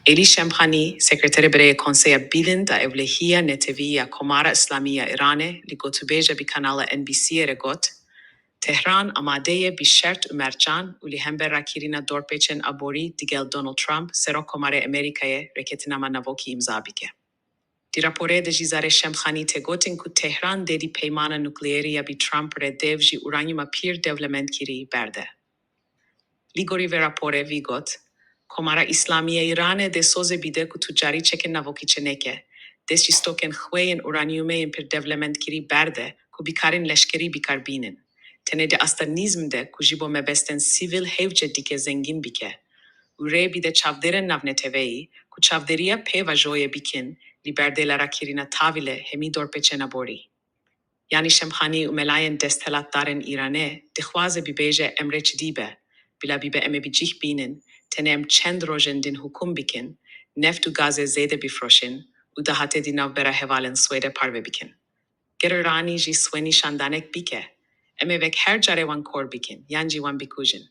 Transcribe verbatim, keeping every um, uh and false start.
Elî Şemxanî, sekreterê birê yê Konseya Bîlind a Ewlehiya Netewî ya Komara Îslamî ya Îranê, li gotûbêja bi kanala N B C'ê re got, Tehran amade ye bi şert û mercan û li hember rakirina dorpêçên aborî digel Donald Trump, Serok Komarê Amerîkayê, rêkêtinama navokî îmza bike. Di raporê de jî zarê Şemxanî tê gotin ku Tehran dê di peymana nukleerî ya bi Trump re dev ji uranyuma pir dewlemendkirî berde. Li gorî vê raporê vî got, Komara Îslamî ya Îranê dê sozê bide ku tu carî çekên navokî çêneke, dest ji stokên xwe yên uranyumê yên pir dewlemendkirî berde ku bikarin leşkerî bikar bînin. Tenê di asta nîzm de ku ji bo mebestên sivîl hewce dike zengîn bike û rê bide çavdêrên navneteweyî ku çavdêriya pêvajoyê bikin li berdêla rakirina tavîle hemî dorpêçên aborî. Yanî Şemxanî û melayên desthilatdarên Îranê dixwaze bibêje em rê çidî be, bila bibe em ê bi cih bînin, tenê em çend rojên din hukûm bikin, neft û gazê zêde bifroşin û dahatê di navbera hevalên Swêdê parve bikin. Ger Îranî jî swênîşandanek bike, em ê vek her carê wan kor bikin, yan jî wan bikujin.